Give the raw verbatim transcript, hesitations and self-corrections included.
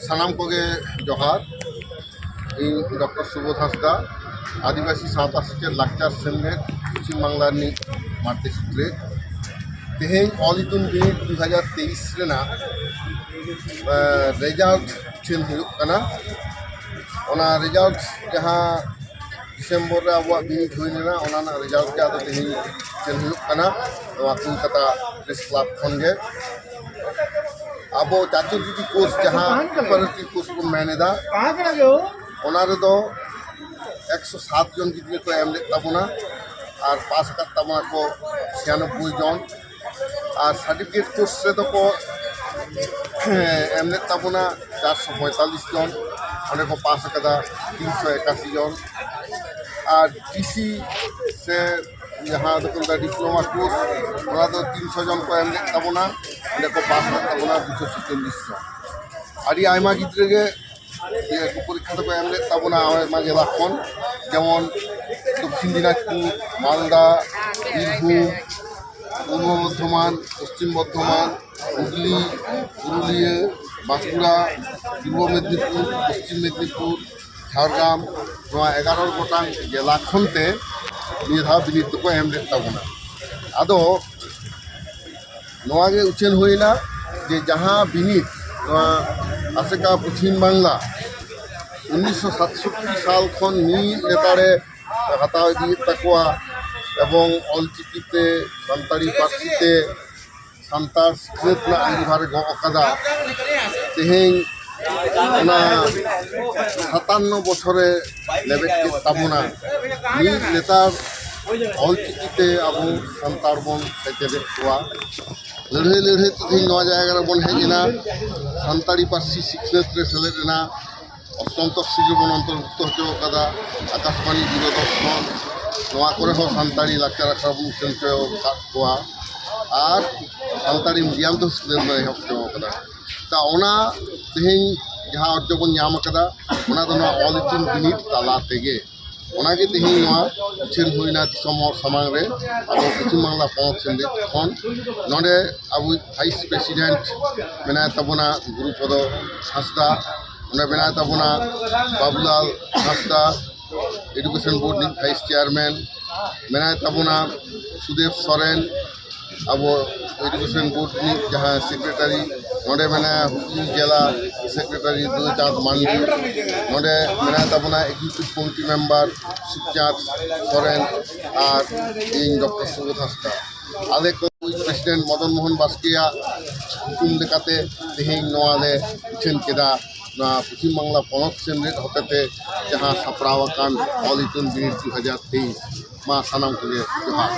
ᱥᱟᱱᱟᱢ ᱠᱚᱜᱮ ᱡᱚᱦᱟᱨ᱾ ᱤᱧ ᱰᱚᱠᱴᱚᱨ ᱥᱩᱵᱳᱫᱷ ᱦᱟᱸᱥᱫᱟ, ᱟᱹᱫᱤᱵᱟᱹᱥᱤ ᱥᱟᱶᱛᱟ ᱥᱮᱪᱮᱫ ᱞᱟᱠᱪᱟᱨ ᱥᱮᱢᱞᱮᱫ, ᱯᱚᱪᱷᱤᱢ ᱵᱟᱝᱞᱟ ᱨᱤᱱᱤᱡ ᱢᱟᱨᱛᱤ ᱥᱩᱛᱨᱮᱛ᱾ ᱛᱮᱦᱮᱧ ᱚᱞ ᱤᱛᱩᱱ ᱵᱤᱱᱤᱰ ᱫᱩ ᱦᱟᱡᱟᱨ ᱛᱮᱭᱤᱥ ᱨᱮᱱᱟᱜ ᱨᱮᱡᱟᱞᱴ ᱩᱪᱷᱟᱹᱱ ᱦᱩᱭᱩᱜ ᱠᱟᱱᱟ᱾ ᱚᱱᱟ ᱨᱮᱡᱟᱞᱴ ᱡᱟᱦᱟᱸ ᱰᱤᱥᱮᱢᱵᱚᱨ ᱨᱮ ᱟᱵᱚᱣᱟᱜ ᱵᱤᱱᱤᱰ ᱦᱩᱭ ᱞᱮᱱᱟ, ᱚᱱᱟ ᱨᱮᱱᱟᱜ ᱨᱮᱡᱟᱞᱴ ᱜᱮ ᱟᱫᱚ ᱛᱮᱦᱮᱧ ᱩᱪᱷᱟᱹᱱ ᱦᱩᱭᱩᱜ ᱠᱟᱱᱟ ᱱᱚᱣᱟ ᱠᱳᱞᱠᱟᱛᱟ ᱯᱨᱮᱥ ᱠᱞᱟᱵᱽ ᱠᱷᱚᱱ ᱜᱮ᱾ ᱟᱵᱚ ᱪᱟᱪᱳ ᱫᱤᱫᱤ ᱠᱳᱨᱥ, ᱡᱟᱦᱟᱸ ᱯᱨᱤᱯᱟᱨᱮᱴᱚᱨᱤ ᱠᱳᱨᱥ ᱵᱚᱱ ᱢᱮᱱ ᱮᱫᱟ, ᱚᱱᱟ ᱨᱮᱫᱚ ᱮᱠᱥᱚ ᱥᱟᱛ ᱡᱚᱱ ᱜᱤᱫᱽᱨᱟᱹ ᱠᱚ ᱮᱢ ᱞᱮᱫ ᱛᱟᱵᱚᱱᱟ ᱟᱨ ᱯᱟᱥ ᱟᱠᱟᱫ ᱛᱟᱵᱚᱱᱟ ᱠᱚ ᱪᱷᱤᱭᱟᱱᱚᱵᱵᱳᱭ ᱡᱚᱱ᱾ ᱟᱨ ᱥᱟᱨᱴᱤᱯᱷᱤᱠᱮᱴ ᱠᱳᱨᱥ ᱨᱮᱫᱚ ᱠᱚ ᱮᱢ ᱞᱮᱫ ᱛᱟᱵᱚᱱᱟ ᱪᱟᱨᱥᱚ ᱯᱚᱸᱭᱛᱟᱞᱤᱥ ᱡᱚᱱ, ᱚᱸᱰᱮ ᱠᱚ ᱯᱟᱥ ᱟᱠᱟᱫᱟ ᱛᱤᱱᱥᱚ ᱮᱠᱟᱥᱤ ᱡᱚᱱ᱾ ᱟᱨ ᱰᱤᱥᱤ ᱥᱮ ᱡᱟᱦᱟᱸ ᱫᱚᱠᱚ ᱢᱮᱛᱟᱜᱼᱟ ᱰᱤᱯᱞᱳᱢᱟ ᱠᱳᱨᱥ, ᱚᱱᱟ ᱫᱚ ᱛᱤᱱᱥᱚ ᱡᱚᱱ ᱠᱚ ᱮᱢ ᱞᱮᱫ ᱛᱟᱵᱚᱱᱟ, ᱚᱸᱰᱮ ᱠᱚ ᱯᱟᱥ ᱞᱮᱫ ᱛᱟᱵᱚᱱᱟ ᱫᱩᱥᱚ ᱪᱩᱪᱚᱞᱞᱤᱥ ᱡᱚᱱ᱾ ᱟᱹᱰᱤ ᱟᱭᱢᱟ ᱜᱤᱫᱽᱨᱟᱹ ᱜᱮ ᱤᱭᱟᱹ ᱠᱚ ᱯᱚᱨᱤᱠᱠᱷᱟ ᱫᱚᱠᱚ ᱮᱢ ᱞᱮᱫ ᱛᱟᱵᱚᱱᱟ ᱟᱭᱢᱟ ᱡᱮᱞᱟ ᱠᱷᱚᱱ, ᱡᱮᱢᱚᱱ ᱫᱚᱠᱠᱷᱤᱱ ᱫᱤᱱᱟᱡᱽᱯᱩᱨ, ᱢᱟᱞᱫᱟ, ᱵᱤᱨᱵᱷᱩᱢ, ᱯᱩᱨᱵᱚ ᱵᱚᱨᱫᱷᱚᱢᱟᱱ, ᱯᱚᱥᱪᱤᱢ ᱵᱚᱨᱫᱷᱚᱢᱟᱱ, ᱦᱩᱜᱽᱞᱤ, ᱯᱩᱨᱩᱞᱤᱭᱟᱹ, ᱵᱟᱸᱠᱩᱲᱟ, ᱯᱩᱨᱵᱚ ᱢᱮᱫᱽᱱᱤᱯᱩᱨ, ᱯᱚᱥᱪᱤᱢ ᱢᱮᱫᱽᱱᱤᱯᱩᱨ, ᱡᱷᱟᱲᱜᱨᱟᱢ, ᱱᱚᱣᱟ ᱮᱜᱟᱨᱚ ᱜᱚᱴᱟᱝ ᱡᱮᱞᱟ ᱠᱷᱚᱱ ᱛᱮ ᱱᱤᱭᱟᱹ ᱫᱷᱟᱣ ᱵᱤᱱᱤᱰ ᱫᱚᱠᱚ ᱮᱢ ᱞᱮᱫ ᱛᱟᱵᱚᱱᱟ᱾ ᱟᱫᱚ ᱱᱚᱣᱟ ᱜᱮ ᱩᱪᱷᱟᱹᱱ ᱦᱩᱭᱱᱟ ᱡᱮ ᱡᱟᱦᱟᱸ ᱵᱤᱱᱤᱰ ᱱᱚᱣᱟ ᱟᱥᱮᱠᱟ ᱯᱚᱪᱷᱤᱢ ᱵᱟᱝᱞᱟ ᱩᱱᱤᱥᱥᱚ ᱥᱟᱛᱥᱚᱴᱴᱤ ᱥᱟᱞ ᱠᱷᱚᱱ ᱢᱤᱫ ᱞᱮᱛᱟᱲᱮ ᱦᱟᱛᱟᱣ ᱤᱫᱤᱭᱮᱫ ᱛᱟᱠᱚᱣᱟ ᱮᱵᱚᱝ ᱚᱞᱪᱤᱠᱤ ᱛᱮ, ᱥᱟᱱᱛᱟᱲᱤ ᱯᱟᱹᱨᱥᱤ ᱛᱮ ᱥᱟᱱᱛᱟᱲ ᱥᱤᱠᱷᱱᱟᱹᱛ ᱨᱮᱱᱟᱜ ᱟᱸᱜᱤᱵᱷᱟᱨᱮ ᱜᱚᱜ ᱟᱠᱟᱫᱟ᱾ ᱛᱮᱦᱮᱧ ᱚᱱᱟ ᱥᱟᱛᱟᱱᱱᱚ ᱵᱚᱪᱷᱚᱨᱮ ᱞᱮᱵᱮᱫ ᱠᱮᱫ ᱛᱟᱵᱚᱱᱟ᱾ ᱢᱤᱫ ᱞᱮᱛᱟᱲ ᱚᱞᱪᱤᱠᱤ ᱛᱮ ᱟᱵᱚ ᱥᱟᱱᱛᱟᱲ ᱵᱚᱱ ᱥᱮᱪᱮᱫᱮᱫ ᱠᱚᱣᱟ᱾ ᱞᱟᱹᱲᱦᱟᱹᱭ ᱞᱟᱹᱲᱦᱟᱹᱭ ᱛᱮ ᱛᱮᱦᱮᱧ ᱱᱚᱣᱟ ᱡᱟᱭᱜᱟ ᱨᱮᱵᱚᱱ ᱦᱮᱡ ᱮᱱᱟ᱾ ᱥᱟᱱᱛᱟᱲᱤ ᱯᱟᱹᱨᱥᱤ ᱥᱤᱠᱷᱱᱟᱹᱛ ᱨᱮ ᱥᱮᱞᱮᱫ ᱮᱱᱟ᱾ ᱚᱥᱴᱚᱢ ᱛᱚᱯᱥᱤᱞ ᱨᱮᱵᱚᱱ ᱚᱱᱛᱚᱨᱵᱷᱩᱠᱛᱚ ᱦᱚᱪᱚ ᱟᱠᱟᱫᱟ᱾ ᱟᱠᱟᱥᱵᱟᱬᱤ, ᱫᱩᱨᱚᱫᱚᱨᱥᱚᱱ, ᱱᱚᱣᱟ ᱠᱚᱨᱮ ᱦᱚᱸ ᱥᱟᱱᱛᱟᱲᱤ ᱞᱟᱠᱪᱟᱨ ᱟᱠᱷᱲᱟ ᱵᱚᱱ ᱩᱪᱷᱟᱹᱱ ᱦᱚᱪᱚ ᱟᱠᱟᱫ ᱠᱚᱣᱟ᱾ ᱟᱨ ᱥᱟᱱᱛᱟᱲᱤ ᱢᱤᱰᱤᱭᱟᱢ ᱛᱮᱦᱚᱸ ᱥᱤᱠᱷᱱᱟᱹᱛ ᱵᱚᱱ ᱮᱦᱚᱵ ᱦᱚᱪᱚ ᱟᱠᱟᱫᱟ᱾ ᱛᱟ ᱚᱱᱟ ᱛᱮᱦᱮᱧ ᱡᱟᱦᱟᱸ ᱚᱨᱡᱚ ᱵᱚᱱ ᱧᱟᱢ ᱟᱠᱟᱫᱟ, ᱚᱱᱟ ᱫᱚ ᱱᱚᱣᱟ ᱚᱞ ᱤᱛᱩᱱ ᱵᱤᱱᱤᱰ ᱛᱟᱞᱟ ᱛᱮᱜᱮ᱾ ᱚᱱᱟᱜᱮ ᱛᱮᱦᱮᱧ ᱱᱚᱣᱟ ᱩᱪᱷᱟᱹᱱ ᱦᱩᱭᱱᱟ ᱫᱤᱥᱚᱢ ᱦᱚᱲ ᱥᱟᱢᱟᱝ ᱨᱮ, ᱟᱵᱚ ᱯᱚᱪᱷᱤᱢ ᱵᱟᱝᱞᱟ ᱯᱚᱱᱚᱛ ᱥᱮᱢᱞᱮᱫ ᱠᱷᱚᱱ᱾ ᱱᱚᱰᱮ ᱟᱵᱚ ᱵᱷᱟᱭᱤᱥ ᱯᱨᱮᱥᱤᱰᱮᱱᱴ ᱢᱮᱱᱟᱭ ᱛᱟᱵᱚᱱᱟ ᱜᱩᱨᱩᱯᱚᱫᱚ ᱦᱟᱸᱥᱫᱟ, ᱚᱸᱰᱮ ᱢᱮᱱᱟᱭ ᱛᱟᱵᱚᱱᱟ ᱵᱟᱵᱩᱞᱟᱞ ᱦᱟᱸᱥᱫᱟ, ᱮᱰᱩᱠᱮᱥᱚᱱ ᱵᱳᱨᱰ ᱨᱤᱱᱤᱡ ᱵᱷᱟᱭᱤᱥ ᱪᱮᱭᱟᱨᱢᱮᱱ, ᱢᱮᱱᱟᱭ ᱛᱟᱵᱚᱱᱟ ᱥᱩᱫᱮᱵ ᱥᱚᱨᱮᱱ, ᱟᱵᱚ ᱮᱰᱩᱠᱮᱥᱚᱱ ᱵᱳᱨᱰ ᱨᱤᱱᱤᱡ ᱡᱟᱦᱟᱸ ᱥᱮᱠᱨᱮᱴᱟᱨᱤ, ᱱᱚᱰᱮ ᱢᱮᱱᱟᱭᱟ ᱦᱩᱜᱽᱞᱤ ᱡᱮᱞᱟ ᱥᱮᱠᱨᱮᱴᱟᱨᱤ ᱫᱩᱞᱪᱟᱸᱫᱽ ᱢᱟᱱᱰᱤ, ᱱᱚᱰᱮ ᱢᱮᱱᱟᱭ ᱛᱟᱵᱚᱱᱟ ᱮᱠᱡᱤᱠᱤᱭᱩᱴᱤᱵᱷ ᱠᱚᱢᱤᱴᱤ ᱢᱮᱢᱵᱟᱨ ᱥᱩᱠᱪᱟᱸᱫᱽ ᱥᱚᱨᱮᱱ ᱟᱨ ᱤᱧ ᱰᱚᱠᱴᱚᱨ ᱥᱩᱵᱳᱫᱷ ᱦᱟᱸᱥᱫᱟ᱾ ᱟᱞᱮ ᱠᱚ ᱯᱨᱮᱥᱤᱰᱮᱱᱴ ᱢᱚᱫᱚᱱ ᱢᱳᱦᱚᱱ ᱵᱟᱥᱠᱮᱭᱟᱜ ᱦᱩᱠᱩᱢ ᱞᱮᱠᱟᱛᱮ ᱛᱮᱦᱮᱧ ᱱᱚᱣᱟ ᱞᱮ ᱩᱪᱷᱟᱹᱱ ᱠᱮᱫᱟ᱾ ᱱᱚᱣᱟ ᱯᱚᱪᱷᱤᱢ ᱵᱟᱝᱞᱟ ᱯᱚᱱᱚᱛ ᱥᱮᱢᱞᱮᱫ ᱦᱚᱛᱮᱛᱮ ᱡᱟᱦᱟᱸ ᱥᱟᱯᱲᱟᱣ ᱟᱠᱟᱱ ᱚᱞ ᱤᱛᱩᱱ ᱵᱤᱱᱤᱰ ᱫᱩ ᱦᱟᱡᱟᱨ ᱛᱮᱭᱤᱥ᱾ ᱢᱟ ᱥᱟᱱᱟᱢ ᱠᱚᱜᱮ ᱡᱚᱦᱟᱨ᱾